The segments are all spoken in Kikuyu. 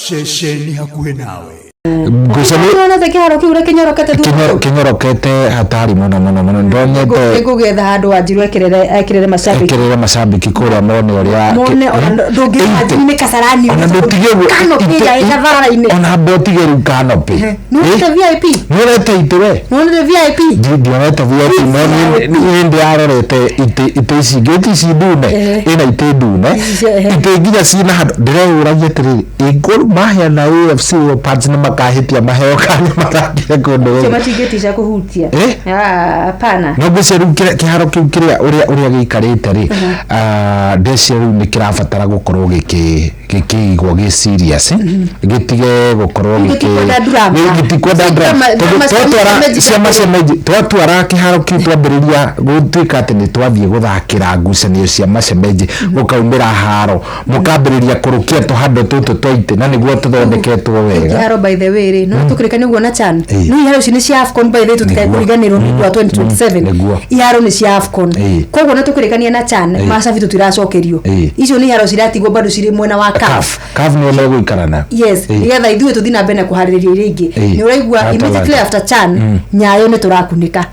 Ceceni hakuhĩ nawe. Ngucanio. Nĩwonete kĩharo kĩu ũrĩa kĩnyorokete thutha? Kĩnyorokete hatari mũno mũno mũno, ndonete. Nĩngũgĩetha handũ Wanjiru ekĩrĩre macambĩki. Ekĩrĩre macambĩki kũrĩa mone ũrĩa. Mone ona ndũngĩimagine nĩ Kasarani. Ona ndũtige ũguo. Canopy ĩrĩa ĩ Gatharara-inĩ. Ona amba ũtige rĩu canopy. Nĩwonete VIP? Nĩwonete itĩ we? Nĩwonete VIP? Ndionete VIP, no niĩ ndĩrarorete itĩ ici ingĩ, itĩ ici ndune, ĩna itĩ ndune, itĩ nginya ciĩna handũ, ndĩreyũragia atĩrĩrĩ, ĩ Gor Mahia na AFC Leopards nĩ makahĩtia maheo kanya mathakĩre kũndũ Acio gũkũ? matingĩtica kũhutia. Eh? Ah, hapana. No ngwĩciria rĩu kĩharo kĩu kĩrĩa ũrĩa gĩikarĩte rĩ, ndĩreciria rĩu nĩ kĩrabatara gũkorwo gĩkĩigwo gĩ serious, gĩtige gũkorwo gĩkĩ Gĩtikwenda drama. Gĩtikwenda drama. Drama Tondũ cia twatwara macemeji. cia macemeji, twatwara kĩharo kĩu twambĩrĩria gũtuĩka atĩ nĩ twathiĩ gũthakĩra ngucanio cia macemeji, gũkaumĩra haro, mũkambĩrĩria kũrũkia tũhandũ tũtũ twa itĩ na nĩguo tũthondeketwo wega. Kĩharo, by the way rĩ, no tũkĩrĩkania ũguo na CHAN, no iharo ici nĩ cia AFCON, by the way, tũtikae kũriganĩrwo nĩ ũndũ wa 2027. Iharo nĩ cia AFCON. Koguo na tũkĩrĩkania na CHAN, macabi tũtiracokerio. Icio nĩ iharo ciratigwo bado cirĩ mwena wa CAF. CAF, CAF nĩo megũikara nayo. Yes, nĩgetha ithuĩ tũthiĩ na mbere na kũharĩrĩria iria ingĩ. Nĩ ũraigua? Atalanta. Immediately after CHAN, Nyayo nĩ tũrakunĩka.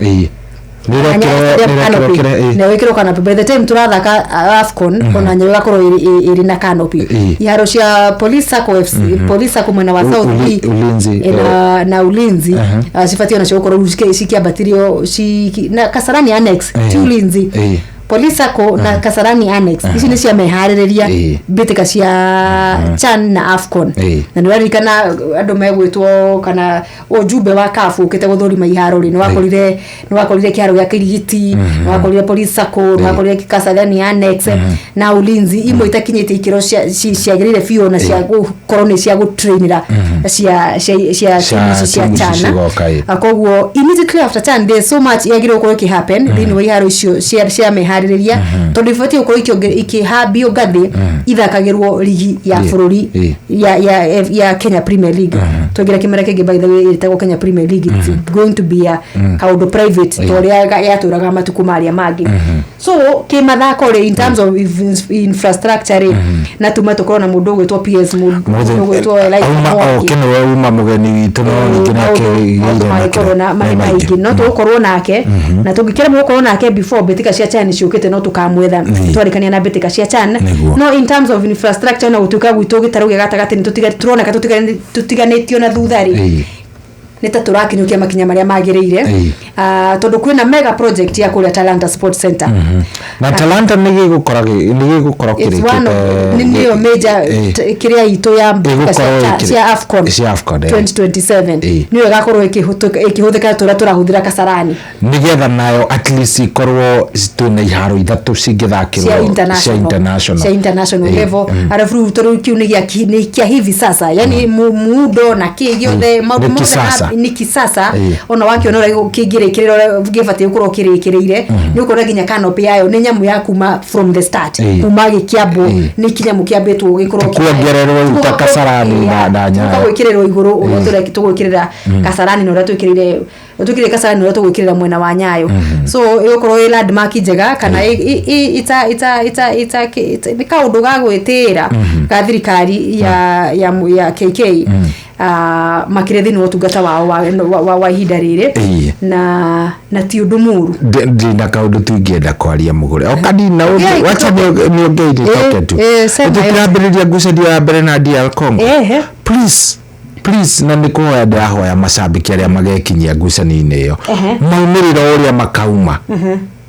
Nĩrekĩrwo kĩrĩa, ĩĩ. Nĩwĩkĩrwo canopy. By the time tũrathaka AFCON, ona Nyayo ĩgakorwo ĩrĩ na canopy. Iharo cia Police Sacco FC, Police Sacco mwena wa South B, Ulinzi, na Ulinzi, cibatiĩ onacio gũkorwo rĩu cikĩambatirio na Kasarani Annex, ti Ulinzi. Police Sacco na Kasarani Annex, ici nĩ cia meharĩrĩria mbĩtĩka cia CHAN na AFCON. Na nĩ ũraririkana andũ megwĩtwo kana ujumbe wa CAF ũkĩte gũthũrima iharo rĩ, nĩ wakorire kĩharo gĩa Kirigiti, nĩ wakorire Police Sacco, nĩ wakorire Kasarani Annex na Ulinzi imwe itakinyĩtie ikĩro ciagĩrĩire biũ na cia gũkorwo nĩ cia gũtrainĩra cia timu ici cia timu ici CHAN. cigoka, ĩĩ. Ah, koguo immediately after CHAN there's so much yagĩrĩirwo gũkorwo ĩkĩhappen thĩinĩ wa iharo icio cia meharĩrĩria, tondũ ibatiĩ gũkorwo ikĩhambio ngathĩ ithakagĩrwo ligi ya bũrũri ya Kenya Premier League. Twaingĩra kĩmera kĩngĩ, by the way, ĩtagwo Kenya Premier League, it's going to be a kaũndũ private ta ũrĩa yatũraga matukũ marĩa mangĩ. So kĩmathako rĩ, in terms of infrastructure rĩ, na tuma tũkorwo na mũndũ ũgwĩtwo PS, mũndũ ũgwĩtwo Elijah Auma Mwangi. oke, nĩwe uma mũgeni witũ, no ningĩ Maũndũ nĩakĩgĩire. Mangĩkorwo na marĩ maingĩ no tũgũkorwo nake, na tũngĩkĩremwo gũkorwo nake before mbĩtĩka cia CHAN ciũkĩte, no tũkamwetha twarĩkania na mbĩtĩka cia CHAN. No in terms of infrastructure, na gũtuĩka gwitũ gĩtarũ gĩa gatagatĩ nĩ tũroneka tũtiganĩtio na thutha rĩ, nĩ ta tũrakinyũkia makinya marĩa magĩrĩire. Ah, tondũ kwĩna mega project ya kũrĩa Talanta Sports Center. Na Talanta nĩ gĩgũkorwo It's one of nĩ nĩyo major kĩrĩa itũ ya mbĩtĩka Ĩgũkorwo cia AFCON cia AFCON, 2027. Nĩyo ĩgakorwo ĩkĩhũthĩka tũrĩa tũrahũthĩra Kasarani. Nĩgetha nayo at least ikorwo twĩna iharo ithatũ cingĩthakĩrwo cia international, cia international, cia international level. Arabu rĩu tondũ kĩu nĩ nĩ kĩa hivi sasa, yani muundo na kĩ gĩothe, maũndũ Nĩ mothe kisasa. nĩ kisasa. Ona wakĩona ũrĩa kĩngĩrĩkĩrĩra, ũrĩa gĩbatiĩ gũkorwo kĩrĩkĩrĩire, nĩ ũkuona nginya canopy yayo nĩ nyamũ ya kuma from the start, kuma gĩkĩambwo, nĩ kĩnyamũ kĩambĩtwo gĩkorwo Ti kuongererwo rĩu ta Kasarani na Nyayo. Gwĩkĩrĩrwo igũrũ ũrĩa tũgwĩkĩrĩra Kasarani na ũrĩa twĩkĩrĩre Kasarani na ũrĩa tũgwĩkĩrĩra mwena wa Nyayo. So ĩgũkorwo ĩ landmark njega kana nĩ kaũndũ ga gwĩtĩĩra ga thirikari ya KK, makĩria thĩinĩ wa ũtungata wao wa ihinda rĩrĩ. Na ti ũndũ mũru. Ndina kaũndũ tu ingĩenda kwaria mũgũre o kanini na ũndũ wacha niongeire toke tu. Sema. Tũkĩambĩrĩria ngucanio ya mbere na DR Congo, please please, na nĩ kũhoya ndĩrahoya macambĩki arĩa magekinyia ngucanio-inĩ ĩyo, maumĩrĩro ũrĩa makauma,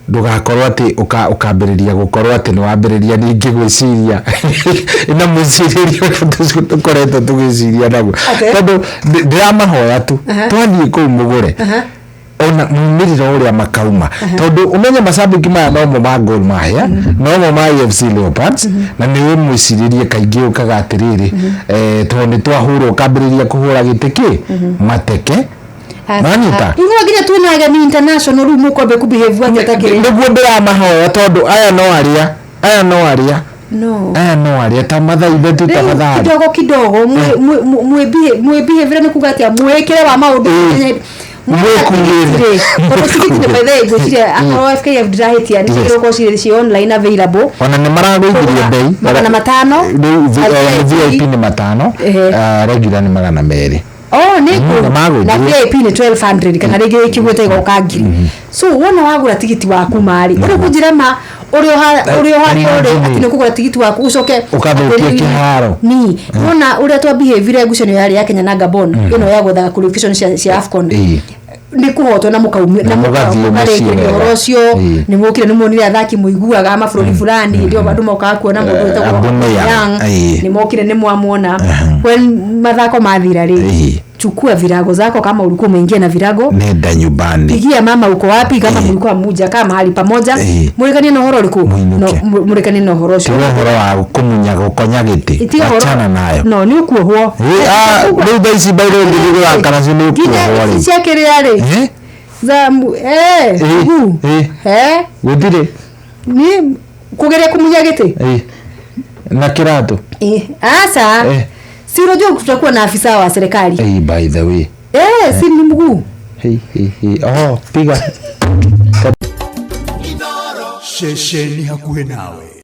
ndũgakorwo atĩ ũkambĩrĩria gũkorwo atĩ nĩ wambĩrĩria ningĩ gwĩciria na mwĩcirĩrie ũrĩa tũkoretwo tũgĩciria naguo. Tondũ ndĩramahoya tu, twathiĩ kũu mũgũre ona maumĩrĩro ũrĩa makauma, tondũ ũmenye macambĩki maya nomo ma Gor Mahia, nomo ma AFC Leopards, na nĩ mwĩcirĩrie kaingĩ ũkaga atĩrĩrĩ, tondũ nĩ twahũrwo, ũkambĩrĩria kũhũra gĩtĩ kĩ mateke. Nanyita? Rĩu no nginya twĩna ageni international, rĩu mũkwambia kũbehave atĩa ta kĩrĩa? Nĩguo ndĩramahoya, tondũ aya no arĩa, aya no arĩa, no aya no arĩa ta mathaithe tu rĩu tafadhali. Kidogo kidogo mwĩbehave nĩ kuga atĩa, mwĩkĩre wa maũndũ. Mwĩkuĩre. Tondũ tigiti nĩ by the way ngwĩciria akorwo FKF ndirahĩtia nĩ ciagĩrĩirwo gũkorwo cirĩ ci online available. Ona nĩ maragũithirie bei. 500. Rĩu VIP nĩ 500, regular nĩ 200. Oh, nĩ nĩ magũithirie. Na VIP nĩ 1200 kana rĩngĩ ĩkĩgwĩte ĩgoka 1000. So wona wagũra tigiti waku marĩ ũrĩ kũnjĩra ma ũrĩ ũrĩ harĩa ũrĩ atĩ nĩ ũkũgũra tigiti waku ũcoke ũkathũkia kĩharo. Ni wona ũrĩa twa behavire ngucanio yarĩ ya Kenya na Gabon ĩno ya gwethaga qualification cia AFCON, nĩ kũhotwo na mũkaumia na mũgathiĩ mũciĩ mũkarĩkĩria wega. ũhoro ũcio. Nĩ mũkire, nĩ muonire athaki mũiguaga a mabũrũri fulani, hĩndĩ ĩyo andũ mokaga kuona mũndũ wĩtagwo Aubameyang. Young. Nĩ mokire, nĩ mwamwona. When mathako mathira rĩ, chukua virago zako kama ulikuwa umeingia na virago, nenda nyumbani. Pigia mama uko wapi kama mlikuwa muja kama mahali pamoja, mũrĩkanie na ũhoro ũrĩkũ. Mũinũke. No, mũrĩkanie na ũhoro ũcio. Tiga ũhoro wa kũmunya gũkonya gĩtĩ. Tiga ũhoro- Achana nayo. No nĩ ũkuohwo. Rĩu thaa ici by the way ngĩthiĩ gũthaka nacio nĩ Nginya ũkuohwo ici rĩu. cia kĩrĩa rĩ, za mguu. Gũtirĩ. Ni kũgeria kũmunya gĩtĩ. Na kĩratũ. Aca. Si unajua kutakuwa na afisa wa serikali. By the way. Si ni mguu. Hey, hey, hey. Oh, piga. Ceceni hakuhĩ nawe.